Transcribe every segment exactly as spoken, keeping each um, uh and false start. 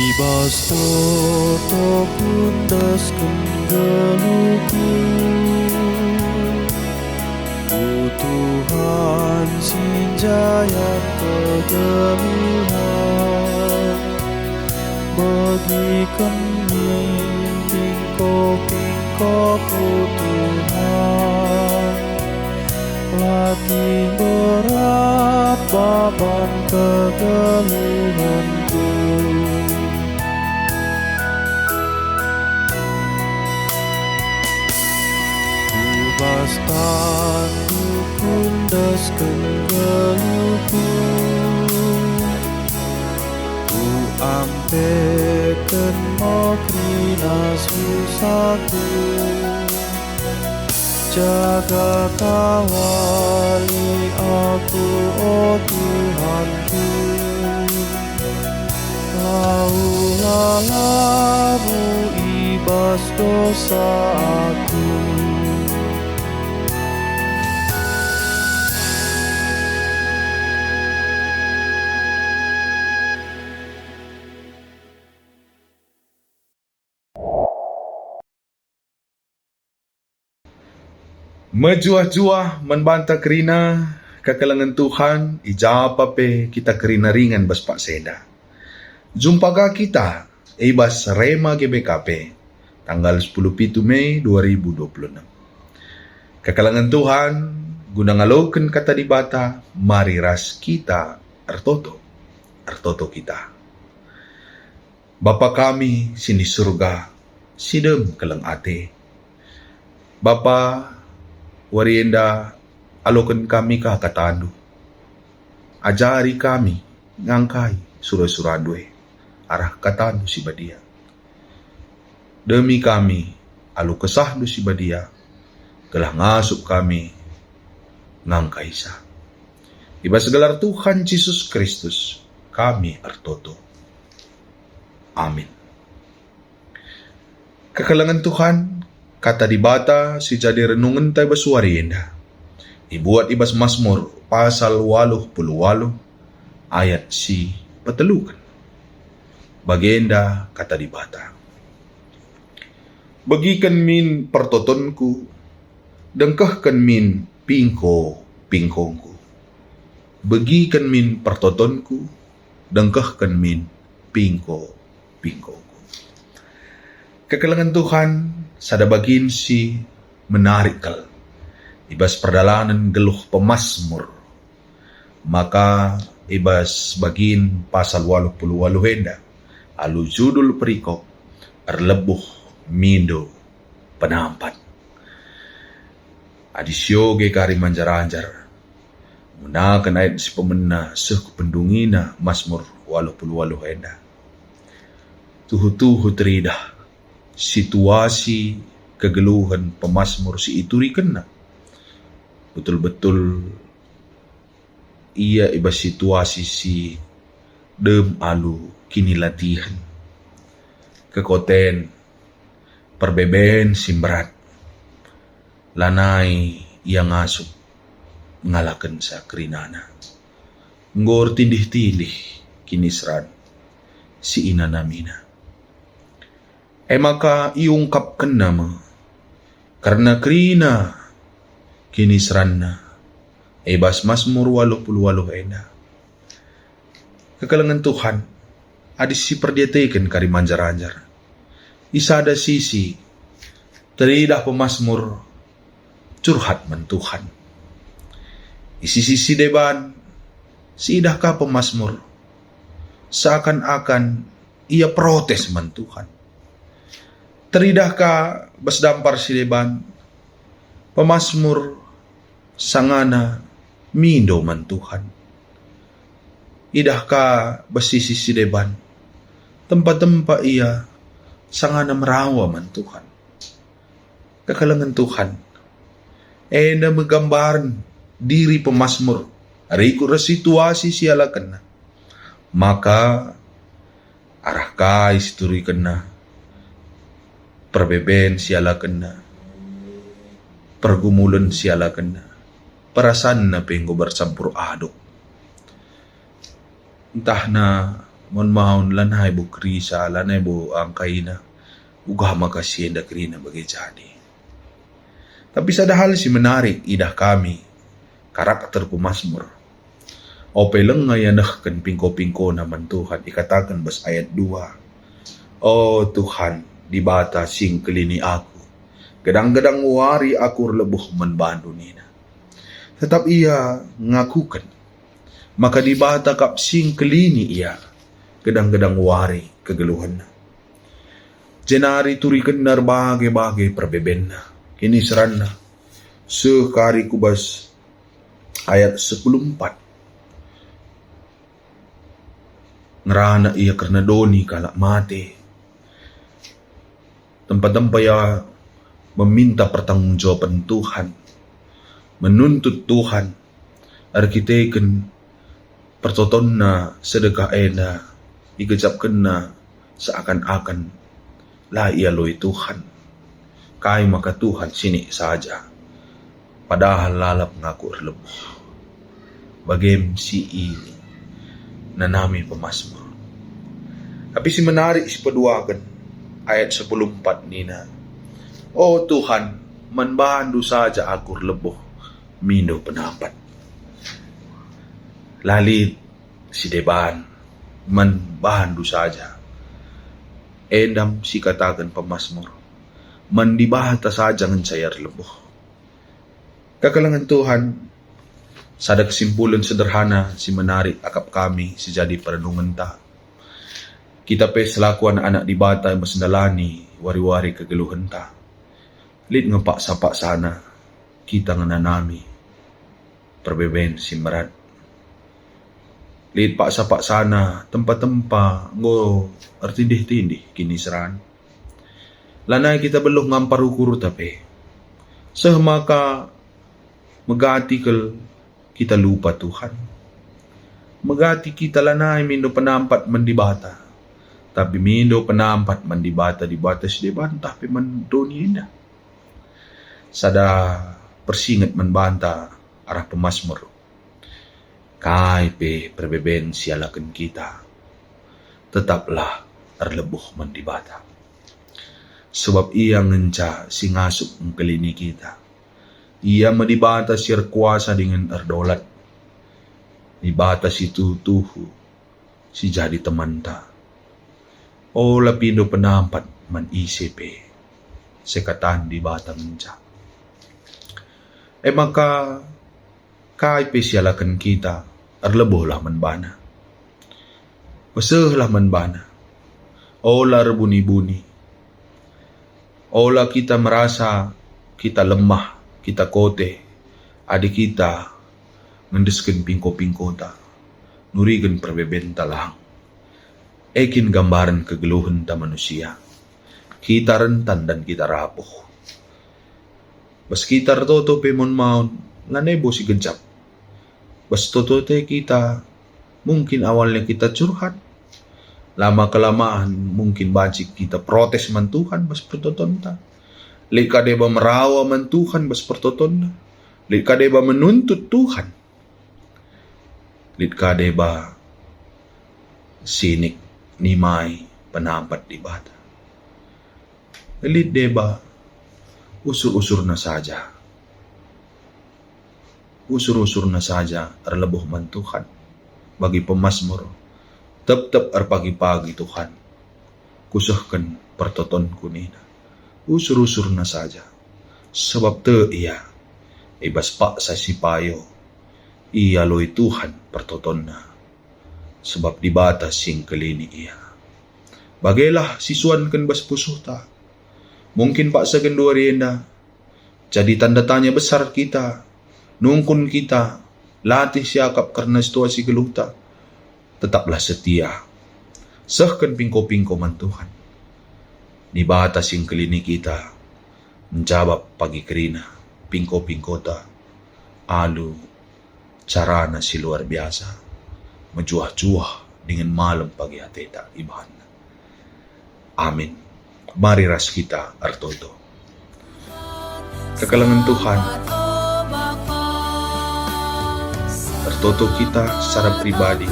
I bas toto kuendesken geluhku, O Tuhan si njayan kegeluhen, begiken min pingko-pingkoku, Tuhan. La kin berat baban kegeluhenku. Ku bas tandu kuendesken geluhku, kuampeken me kerina susahku. Jaga kawali aku, o Tuhanku. Laulah labo i bas dosa aku. Mejuah-juah man banta kerina, kekelengen Tuhan, i ja pe kita kerina ringan bas paksa enda. Jumpa ka kita i bas Rema G B K P, tanggal sepuluh pitu Mei dua ribu dua puluh enam. Kekelengen Tuhan, guna ngaloken Kata Dibata, mari ras kita ertoto. Ertoto kita. Bapa kami si ni Surga, si dem keleng ate. Bapa, wari enda aloken kami ka KataNdu. Ajari kami ngangkai sura-suraNdu e arah KataNdu si badia. Demi kami alu KesahNdu si badia, gelah ngasup kami ngangkaisa. I bas gelar Tuhan Jesus Kristus, kami ertoto. Amin. Kekelengen Tuhan, Kata Dibata si jadi renungenta i bas wari enda, ibuat i bas Masmur pasal waluh puluh waluh ayat si peteluken. Bagenda Kata Dibata, "Begiken min pertotonku, dengkehken min pingko-pingkongku. Begiken min pertotonku, dengkehken min pingko-pingkongku." Kekelengen Tuhan, sada bagin si menarik kal i bas perdalanen geluh pemasmur. Maka i bas bagin pasal waluh puluh waluh enda, alu judul perikop, Erlebuh Mindo Penampat. Adi sioge kari manjar-anjar, munaken ayat si pemena seh ku pendungina Masmur waluh puluh waluh enda. Tuhu-tuhu teridah situasi kegeluhen pemasmur si iturikenna. Betul-betul ia i bas situasi si dem alu kinilatihen, kekoten, perbeben si mberat. Lanai ia ngasup ngalakenca kerinana. Enggo ertindih-tindih kiniseran si inanamina. E maka iungkapkenna me kerna kerina kiniseranna i bas Masmur waluh puluh waluh enda. Kekelengen Tuhan, adi siperdiateken kari manjar-anjar, i sada sisi teridah pemasmur curhat man Tuhan. I sisi si deban, siidah ka pemasmur seakan-akan ia protes man Tuhan. Teridah ka bas dampar si deban, pemasmur sangana mindo man Tuhan. Idah ka bas sisi si deban, tempa-tempa ia sangana merawa man Tuhan. Kekelengen Tuhan, enda me gambaren diri pemasmur rikut ras situasi si ialakenna. Maka arah kai si iturikenna, perbeben si ialakenna, pergumulen si ialakenna, perasanna pe enggo bercampur aduk. Ntahna Mon maun lanai bo kerina, lanai bo angkaina, uga maka si enda kerina bage jadi. Tapi sada hal si menarik idah kami, karakter pemasmur. Ope langa ia nehken pingko-pingkona man Tuhan, ikataken bas ayat dua, "O Tuhan, Dibata si engkelini aku, gedang-gedang wari aku erlebuh man bandu," nina. Tetap ia ngakuken maka Dibata kap si engkelini ia gedang-gedang wari kegeluhenna. Jenari turikenna erbage-bage perbebenna, kiniseranna, seh kari ku bas ayat sepuluh empat. Ngerana ia kerna doni kalak mate. Tempa-tempa ia meminta pertanggungjawaben Tuhan, menuntut Tuhan, erkiteken pertotonna sedekah enda igejapkenna seakan-akan la ialoi Tuhan. Kai maka Tuhan sinik saja, padahal lalap ngaku erlebuh. Bagem si inanami pemasmur. Tapi si menarik si peduaken, ayat sepuluh empat nina, "O Tuhan, man bandu saja aku erlebuh mindo penampat. La lit si deban, man bandu saja." Endam si kataken pemasmur, man Dibata saja ngenca ia erlebuh. Kekelengen Tuhan, sada kesimpulen sederhana si menarik akap kami si jadi perenungenta. Kita pe selaku anak-anak Dibata i bas ndalani wari-wari kegeluhenta. Lit nge paksa-paksana kita ngenanami perbeben si merat. Lit paksa-paksana tempa-tempa enggo ertindih-tindih kiniseran. Lanai kita beluh ngampar ukurta pe. Seh maka megati kal kita lupa Tuhan. Megati kita lanai mindo penampat man Dibata, tapi mindo penampat man Dibata, Dibata si deban ntah pe man doni enda. Sada persinget man banta arah pemasmur. Kai pe perbeben si ialaken kita, tetaplah erlebuh man Dibata. Sebab Ia ngenca si ngasup engkelini kita. Ia me Dibata si erkuasa dingen erdolat. Dibata si tuhu-tuhu, si jadi temanta. Ola pindo penampat man ise pe, sekatan Dibata ngenca. E maka, kai pe si ialaken kita, erlebuhlah man baNa. Mesehlah man baNa. Ola erbuni-buni. Ola kita merasa kita lemah, kita kote, adi kita ngendesken pingko-pingkota, nuriken perbebenta lang. E kin gambaren kegeluhenta manusia. Kita rentan dan kita rapuh. Bas kita ertoto pe mon maun, lanai bo si gejap. Bas toto te kita, mungkin awalnya kita curhat. Lama-kelamaan mungkin banci kita protes man Tuhan bas pertotonta. Lit ka deba merawa man Tuhan bas pertotonna. Lit ka deba menuntut Tuhan. Lit ka deba sinik nimai penampat Dibata. Lit deba usur-usurna saja. Usur-usurna saja erlebuh man Tuhan. Bagi pemasmur, tep-tep erpagi-pagi Tuhan. Kusehken pertotonku nina. Usur-usurna saja. Sebab tek ia, i bas paksa si payo, ialoi Tuhan pertotonna. Sebab Dibata si engkelini ia. Bagelah sisuanken bas pusuhta. Mungkin paksa genduari enda jadi tanda tanya besar kita, nungkun kita, latih siakap kerna situasi geluhta. Tetaplah setia. Sehken pingko-pingko man Tuhan. Dibata si engkelini kita, njabap pagi kerina pingko-pingkota alu carana si luar biasa, mejuah-juah dingen malem pagi ateta ibahanna. Amin. Mari ras kita ertoto. Kekelengen Tuhan, ertoto kita secara pribadi.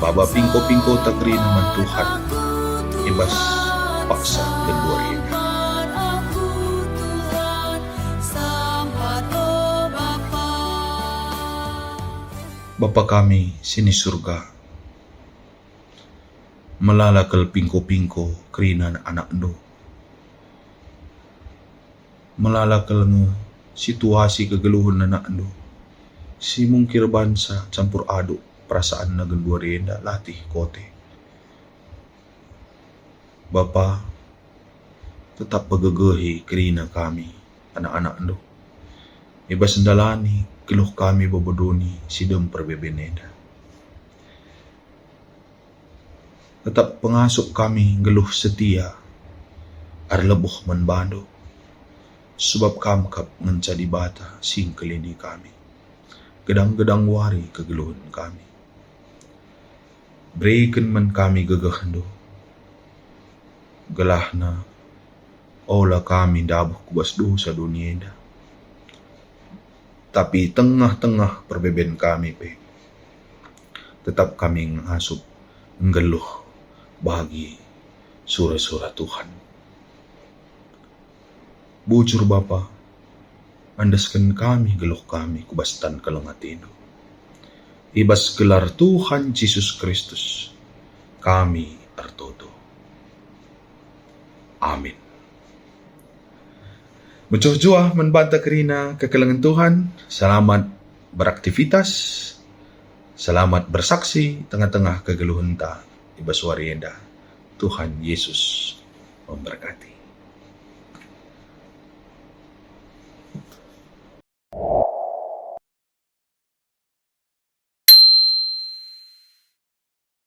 Baba pingko-pingkota kerina man Tuhan i bas paksa genduari enda. Bapa kami si ni Surga, melala kal pingko-pingko kerina anak-anakNdu. Melala kal nge situasi kegeluhen anakNdu, si mungkir bansa campur aduk perasaanna genduari enda latih kote. Bapa, tetap pegegehi kerina kami, anak-anakNdu, i bas ndalani geluh kami babo doni si dem perbeben enda. Tetap pengasup kami nggeluh setia, erlebuh man baNdu, sebab Kam kap ngenca Dibata si engkelini kami, gedang-gedang wari kegeluhen kami. Bereken man kami gegehndu, gelahna ola kami ndabuh ku bas dosa doni enda. Tapi tengah-tengah perbeben kami pe, tetap kami ngasup nggeluh bagi sura-sura Tuhan. Bujur Bapa, endesken kami geluh kami ku bas tan keleng ateNdu. I bas gelar Tuhan Jesus Kristus, kami ertoto. Amin. Mejuah-juah man banta kerina kekelengen Tuhan, selamat beraktivitas, selamat bersaksi tengah-tengah kegeluhenta i bas wari enda. Tuhan Yesus memberkati.